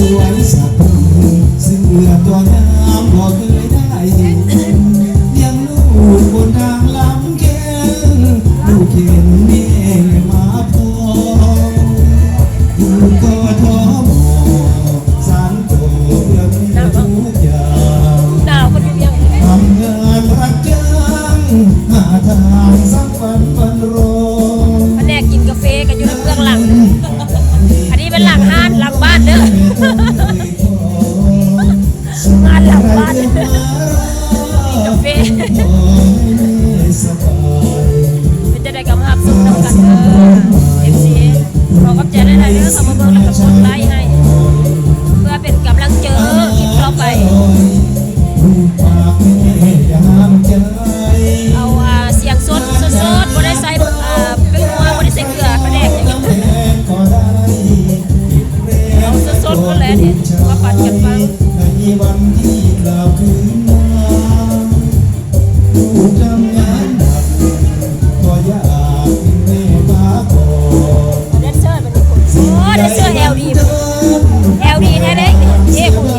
ສວຍສະເບິ່ງ ເສື້ອຕົວງາມບໍ່ເຄີຍໄດ້ເຫັນ ລ້ຽງລູກບົນທາງລຳເຄັນ ລູກເຫັນແມ່ມາພ້ອມ ຢູ່ ກທມ ສ້າງໂຕເພື່ອມີທຸກຢ່າງ ໜາວບໍ່ຢູ່ວຽງ ທຳງານຮັບຈ້າງ ຫາທາງສ້າງຝັນບັນລົມ ພະແນກກິນກາເຟກໍຢູ່ທາງເບື້ອງຫຼັງ ອັນນີ້ແມ່ນຫຼັງຮ້ານ ຫຼັງບ້ານເດີ ງານຫຼັງບ້ານ ກາເຟ ເປັນຈັ່ງໃດກໍມາຮັບຊົມນຳກັນເດີ ເອັຟຊີ ຂໍຂອບໃຈຫຼາຍໆເດີ ເຂົ້າມາເບິ່ງແລ້ວກໍກົດໄລໃຫ້ ເພື່ອເປັນກຳລັງໃຈຄລິບຕໍ່ໄປ. ເອົາ ອ່າ ສຽງສົດ ສົດໆ ບໍ່ໄດ້ໃສ່ ອ່າ ແປ້ງນົວ ບໍ່ໄດ້ໃສ່ເກືອ ປາແດກຫຍັງ ເອົາສົດໆ ພຸ້ນແຫຼະນີ້ ມາປັນກັນຟັງ. ແດນເຊີບັດນີ້ ໂອ້ ແດນເຊີແອວດີ ແອວດີແທ້ເດ້ ເຈ້ຜູ້ນີ້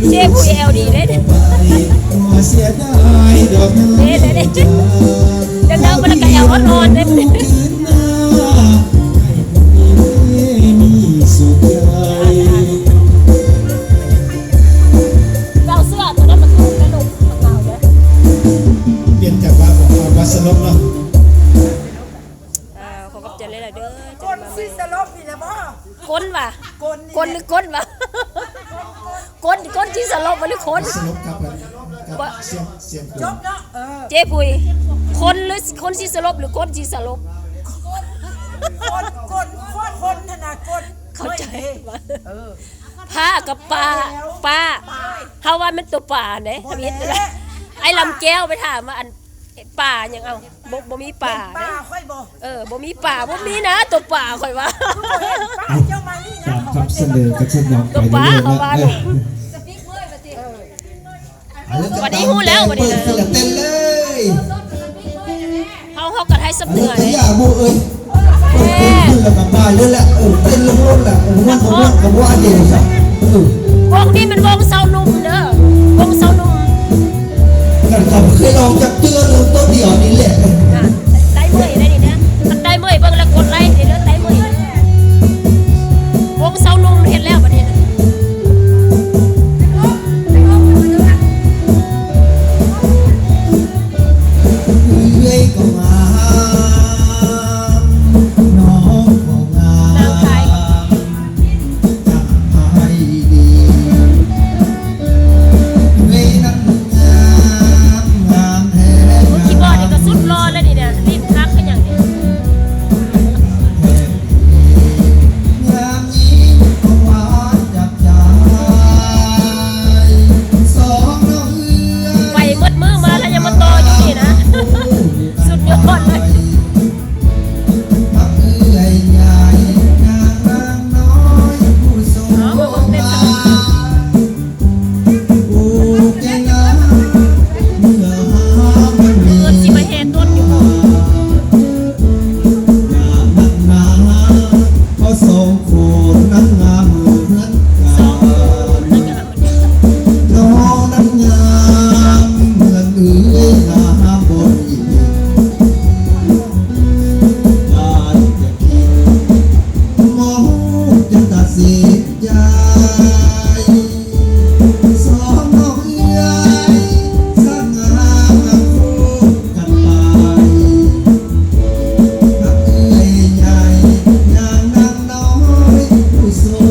ເຈ້ຜູ້ແອວດີເດ້ ເດ້ໆໆ ເດີໆ ມາແລ້ວກໍແອວອ່ອນໆເດ້. ເຈົ້າເສື້ອຕົວນັ້ນມັນຄືກະດູກຂອງເຮົາເດີ ປ່ຽນຈາກວ່າຂອງເຮົາວ່າສະຫຼົບເນາະ. ອ່າ ຂໍຂອບໃຈຫຼາຍໆເດີ ຄົນຊິສະຫຼົບນີ້ແຫຼະບໍ່? ຄົນວ່າ ຄົນນີ້ ຄົນ ຫຼື ແຫຼະ ຄົນວ່າ ຄົນ ຄົນຊິສະຫຼົບບໍ່ ຫຼື ຄົນ ສະຫຼົບກັບ ກັບ ບໍ່ ສຽງ ສຽງຄົນ ຈົບເນາະ ເອີ ເຈ້ພຸ້ຍ ຄົນ ຫຼື ຄົນຊິສະຫຼົບ ຫຼື ຄົນຊິສະຫຼົບ? ຄົນ ຄົນ ຄົນ ຄົນຫັ້ນນະ ຄົນ ເຂົ້າໃຈ ເອີ ປາກັບປາ ປາ ປາ ເຮົາວ່າແມ່ນຕົວປາເດ້ ບໍ່ແຫຼະ ທຳອິດ ໄອ້ລຳແກ້ວໄປຖາມວ່າ ອັນ ປາຫຍັງ ເອົ້າ ບໍ່ ບໍ່ມີປາ ເປັນປາເດ້ ຂ້ອຍບໍ່ ເອີ ບໍ່ມີປາ ບໍ່ມີນະ ຕົວປາ ຂ້ອຍວ່າ ຄືບໍ່ເຫັນປາ ເຈົ້າມານີ້ນະ ຕາມຄຳສະເໜີກໍເປັນຫຍັງໄປເລື້ອຍໆເນາະ ເອີ ບັດນີ້ຮູ້ແລ້ວ ບັດນີ້ນະ ເປີດຂຶ້ນລະເຕັ້ນເລີຍ ເຮົາ ເຮົາກໍໄທສຳເໜືອເດ້ ຢ່າໝູ່ເອີຍ ເປີດຂຶ້ນລະກະໄປເລີຍແຫຼະ ເອີ ເຕັ້ນລົງລົງແຫຼະ ເອີ ມ່ວນບໍ່ມ່ວນກໍບໍ່ວ່າເດ້ຊະ ເອີ ວົງນີ້ແມ່ນວົງຊາວໜຸ່ມເດີ ວົງຊາວໜຸ່ມ ກັນເຂົາເຄີຍລອງຈັກເທື່ອ ລົງໂຕດຽວນີ້ແຫຼະ ໄດ້ເມື່ອຍໄດ້ນີ້ນະ ຄັນໄດ້ເມື່ອຍເບິ່ງແລ້ວກົດໄລເດີ ໄດ້ເມື່ອຍ ວົງຊາວໜຸ່ມເຮັດແລ້ວບັດນີ້ນະ. ເອື້ອຍກໍງາມ ນ້ອງກໍງາມ ຈັກໃຜດີ ເອື້ອຍນັ້ນງາມ ງາມແທ້ ມືຄີບອດນີ້ກໍສຸດຫຼໍ່ແລ້ວນີ້ນະ ຫຼິ້ນຄັກຄືຫຍັງນີ້. ໄປໝົດມື້ມາແລ້ວຍັງມາຕໍ່ຢູ່ນີ້ນະ ສຸດຍອດເລີຍ. ເພິ່ນຊິມາແຫ່ຕົ້ນຢູ່ບໍ່? ສອງຄົນນັ້ນງາມເໝືອນກັນ ນ້ອງນັ້ນງາມເໝືອນເອື້ອຍ ງາມບໍ່ດີ ອາຍຈະຄິດ ມອງຈະຕັດສິນໃຈ ສອງນ້ອງເອື້ອຍ ສະຫງ່າຄູ່ກັນໄປ ທັງເອື້ອຍໃຫຍ່ ຍາງນາງນ້ອຍ ຜູ້ຊົມ